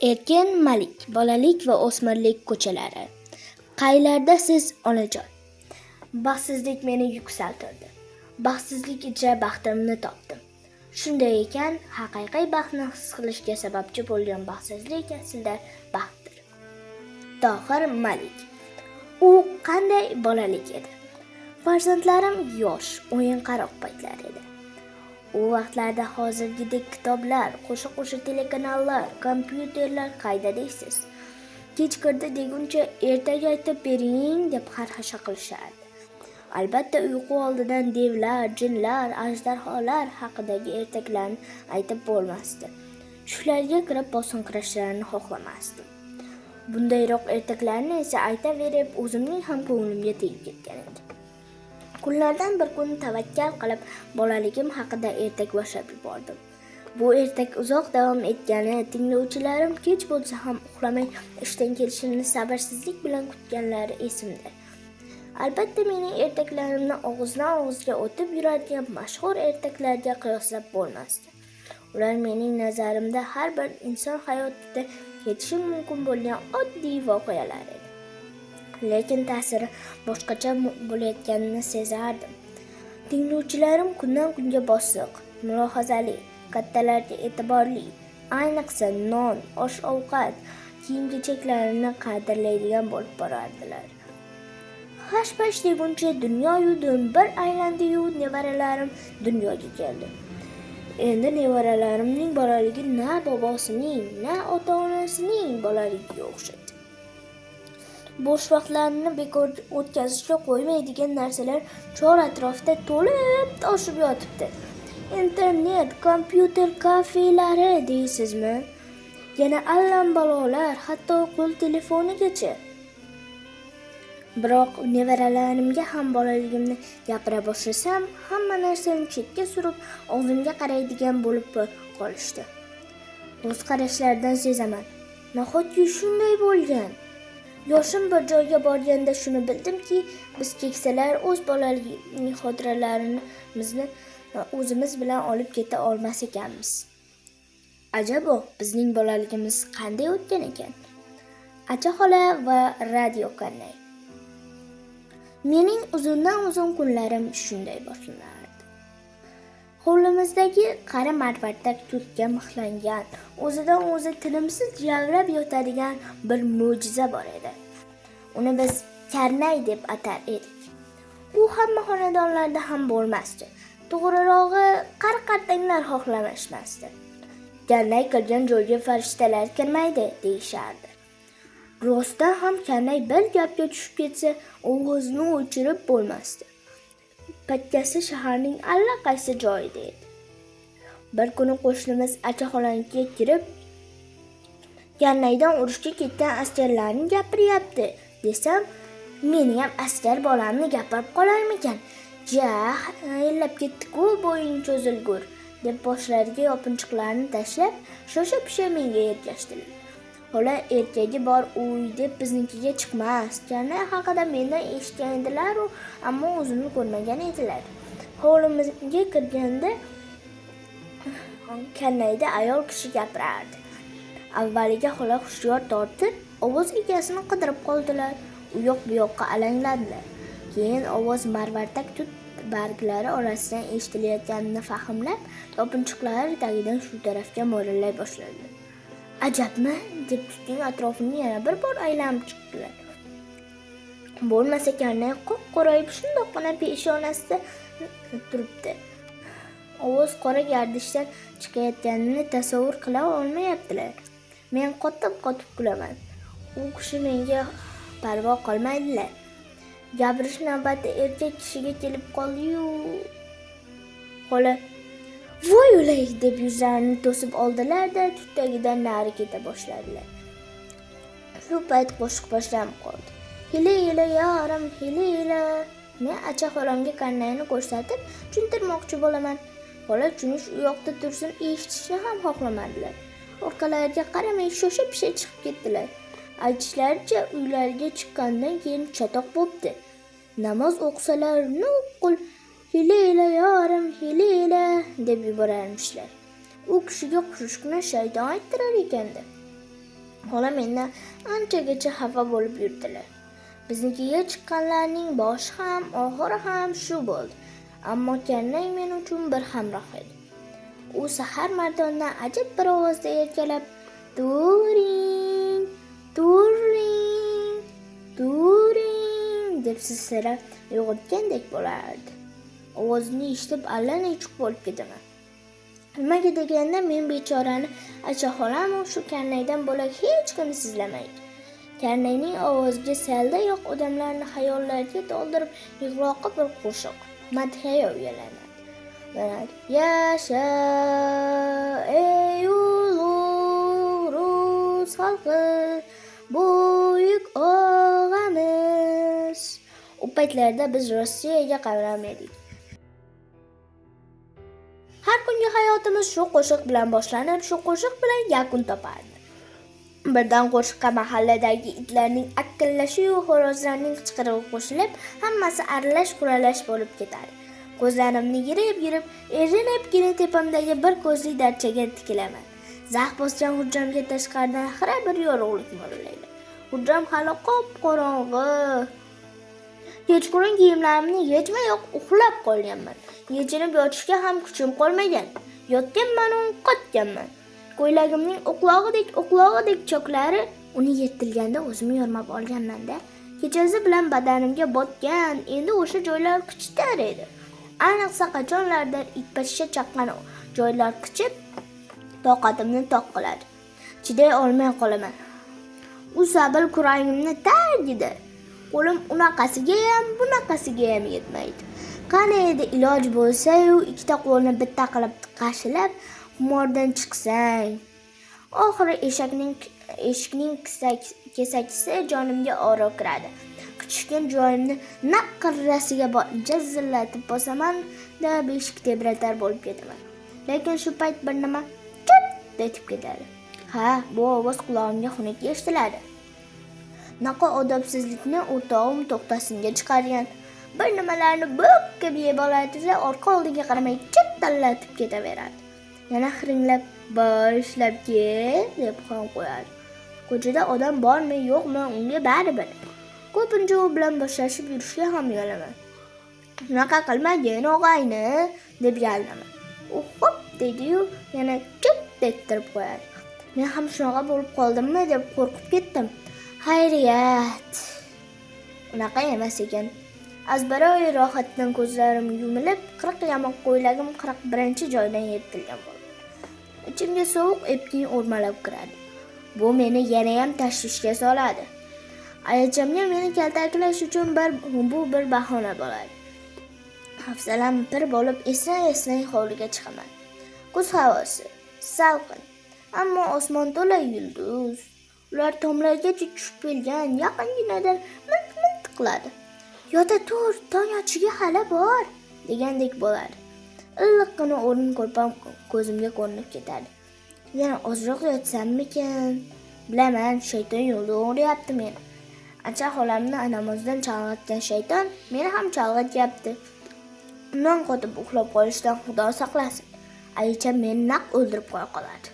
Erkin Malik, bolalik va o'smirlik ko'chalari. Qaylardasiz, onajon? Baxtsizlik meni yuksaltirdi. Baxtsizlik ichra baxtimni topdim. Shunday ekan, haqiqiy baxtni his qilishga sababchi bo'lgan baxtsizlik aslida baxtdir. Tohir Malik. U qanday bolalik edi? Farzandlarim yosh, o'yinqaroq paytlar edi. U vaqtlarda hozirgidek kitoblar, qo'sha-qo'sha telekanallar, kompyuterlar qayda deysiz. Kech kirdi deguncha ertak aytib bering deb xarxasha qilishardi. Albatta uyqu oldidan devlar, jinlar, ajdarholar haqidagi ertaklarni aytib bo'lmasdi. Tushlarga kirib bosinqirashlarini xohlamasdim. Bundayroq ertaklarni esa aytaverib o'zimning ham ko'nglimga tegib ketgan edi. Kunlardan bir kun tavakkal qilib bolaligim haqida ertak boshlab yubordim. Bu ertak uzoq davom etgani, tinglovchilarim kech bo'lsa ham uxlamay ishdan kelishimni sabrsizlik bilan kutganlari esimda. Albatta mening ertaklarimni og'izdan og'izga o'tib yuradigan mashhur ertaklarga qiyoslab bo'lmasdi. Ular mening nazarimda har bir inson hayotida ketishi mumkin bo'lgan oddiy voqealar edi. Lekin ta'siri boshqacha bo'layotganini sezardim. Tinglovchilarim kundan kunga bosiq, mulohazali, kattalarga e'tiborli, ayniqsa non, osh-ovqat, kiyim-kechaklarini qadrlaydigan bo'lib borardilar. Hash-pash deguncha dunyo-yu dun bir aylandi-yu nevaralarim dunyoga keldi. Endi nevaralarimning bolaligi na bobosining, na ota-onasining bolaligiga o'xshaydi. Bo'sh vaqtlarini bekor o'tkazishga qo'ymaydigan narsalar chor atrofda to'lib toshib yotibdi. Internet, kompyuter kafelari deysizmi? Yana allambalolar, hatto qo'l telefonigacha. Biroq nevaralarimga ham bolaligimni gapira boshlasam, hamma narsani chetga surib, og'zimga qaraydigan bo'lib qolishdi. Ko'z qarashlaridan sezaman. Nahotki shunday bo'lgan? Yoshim bir joyga borganda shuni bildimki, biz keksalar o'z bolalik xotiralarimizni o'zimiz bilan olib keta olmas ekanmiz. Ajabo, bizning bolaligimiz qanday o'tgan ekan? Acha xola va radio karnay. Mening uzundan uzun kunlarim shunday boshlanardi. Hovlimizdagi qari marvartak tutga mixlangan, o'zidan o'zi tinimsiz javrab yotadigan bir mo'jiza bor edi. Uni biz karnay deb atar edik. U hamma xonadonlarda ham bo'lmasdi. To'g'rirog'i, qari-qartanglar xohlamashmasdi. Karnay kirgan joyga farishtalar kirmaydi deyishardi. Rostdan ham karnay bir gapga tushib ketsa, ovozini o'chirib bo'lmasdi. Pakkasi shaharning allaqaysi joyida edi. Bir kuni qo'shnimiz acha xolanikiga kirib, karnaydan urushga ketgan askarlarni gapiryapti desam, meni ham askar bolamni gapirib qolarmikan? Ja, yillab ketdi-ku bo'ying cho'zilgur, deb boshlariga yopinchiqlarini tashlab, shosha-pisha menga ergashdilar. Xola erkagi bor uy deb biznikiga chiqmas. Karnay haqida mendan eshitgan edilar-u, ammo o'zimni ko'rmagan edilar. Hovlimizga kirganda karnayda ayol kishi gapirardi. Avvaliga xola hushyor tortib, ovoz egasini qidirib qoldilar. U yoq bu yoqqa alangladilar. Keyin ovoz marvartak tut barglari orasidan eshitilayotganini fahmlab, yopinchiqlari tagidan shu tarafga mo'ralay boshladilar. Ajabmi, deb tutning atrofini yana bir bor aylanib chiqdilar. Bo'lmasa karnay qop-qorayib shundoqqina peshonasida turibdi. Ovoz qora gardishdan chiqayotganini tasavvur qila olmayaptilar. Men qotib-qotib kulaman. U kishi menga parvo qilmaydilar. Gapirish navbati erkak kishiga kelib qoldi-yu, xola voy o'lay deb yuzlarini to'sib oldilar-da, tut tagidan nari keta boshladilar. Shu payt qo'shiq boshlanib qoldi. Hili-hili yorim, hili-hili. Men acha xolamga karnayni ko'rsatib tushuntirmoqchi bo'laman. Xola tushunish u yoqda tursin, eshitishni ham xohlamadilar. Orqalariga qaramay shosha-pisha chiqib ketdilar. Aytishlaricha, uylariga chiqqandan keyin chatoq bo'pti. Namoz o'qisalar nuqul hili-hili yorim, hili-hili deb yuborarmishlar. U kishiga qo'shiqni shayton ayttirar ekanda. Xola mendan anchagacha xafa bo'lib yurdilar. Biznikiga chiqqanlarning boshi ham, oxiri ham shu bo'ldi. Ammo karnay men uchun bir hamroh edi. U sahar mardondan ajib bir ovozda erkalab, "Turing, turing, turing" deb sizsirab uyg'otgandek bo'lardi. Ovozini eshitib allanechuk bo'lib ketaman. Nimaga deganda, men bechorani acha xolamu shu karnaydan bo'lak hech kim sizlamaydi. Karnayning ovoziga saldayoq odamlarni xayollarga to'ldirib yig'loqi bir qo'shiq, madhiya uyalanadi. Yasha, ey ulug' rus xalqi, buyuk og'amiz. U paytlarda biz Rossiyaga qaram edik. Har kungi hayotimiz shu qo'shiq bilan boshlanib, shu qo'shiq bilan yakun topardi. Birdan qo'shiqqa mahalladagi itlarning akillashi-yu xo'rozlarning qichqirig'i qo'shilib, hammasi aralash-quralash bo'lib ketadi. Ko'zlarimni yirib-yirib, erinibgina tepamdagi bir ko'zli darchaga tikilaman. Zax bosgan hujramga tashqaridan xira bir yorug'lik mo'ralaydi. Hujram hali qop-qorong'i. Kechqurun kiyimlarimni yechmayoq uxlab qolganman. Yechinib yotishga ham kuchim qolmagan. Yotganman-u qotganman. Ko'ylagimning o'qlog'idek choklari uni yirtilganda o'zim yormab olganman-da. Kechasi bilan badanimga botgan, endi o'sha joylar qichitar edi. Ayniqsa qachonlardir itpashsha chaqqan joylar qichib, toqatimni toq qiladi. Chiday olmay qolaman. U sabil kuragimni tagida. Qo'lim unaqasigayam, bunaqasigayam yetmaydi. Qani edi iloj bo'lsa-yu, ikkita qo'lni bitta qilib qashilab, xumordan chiqsang. Oxiri eshikning kesakisi jonimga oro kiradi. Qichishgan joyimni naq qirrasiga jazillatib bosaman-da, beshik tebratar bo'lib ketaman. Lekin shu payt bir nima chit etib ketadi. Ha, bu ovoz qulog'imga xunuk eshitiladi. Naqa odobsizlikni o'rtog'im to'xtasinga chiqargan. Bir nimalarni bo'kkib yeb oladi-da, orqa oldiga qaramay chittallatib ketaveradi. Yana hiringlab, "Boshlab kel" deb ham qo'yadi. Ko'chada odam bormi, yo'qmi, unga baribir. Ko'pincha u bilan boshlashib yurishga ham uyalaman. "Shunaqa qilmagin, og'ayni" deb yalinaman. U "Xo'p" deydi-yu, yana chit ettirib qo'yadi. Men ham shunaqa bo'lib qoldimmi deb qo'rqib ketdim. Xayriyat, unaqa emas ekan. Azbaroyi rohatdan ko'zlarim yumilib, 40 yamoq ko'ylagim 41-joydan yirtilgan bo'ldi. Ichimga sovuq epkin o'rmalab kiradi. Bu meni yanayam tashvishga soladi. Ayachamga meni kaltaklash uchun bu bir bahona bo'ladi. Hafsalam pir bo'lib esnay-esnay hovliga chiqaman. Kuz havosi salqin, ammo osmon to'la yulduz. Ular tomlargacha tushib kelgan, yaqinginadan milt-milt qiladi. "Yota tur, tong otishiga hali bor" degandek bo'ladi. Iliqqina o'rin ko'rpam ko'zimga ko'rinib ketadi. Yana ozroq yotsammikan? Bilaman, shayton yo'lda o'g'riyapti meni. Acha xolamni namozdan chalg'itgan shayton meni ham chalg'ityapti. Undan qotib uxlab qolishdan Xudo saqlasin. Ayicham meni naq o'ldirib qo'ya qoladi.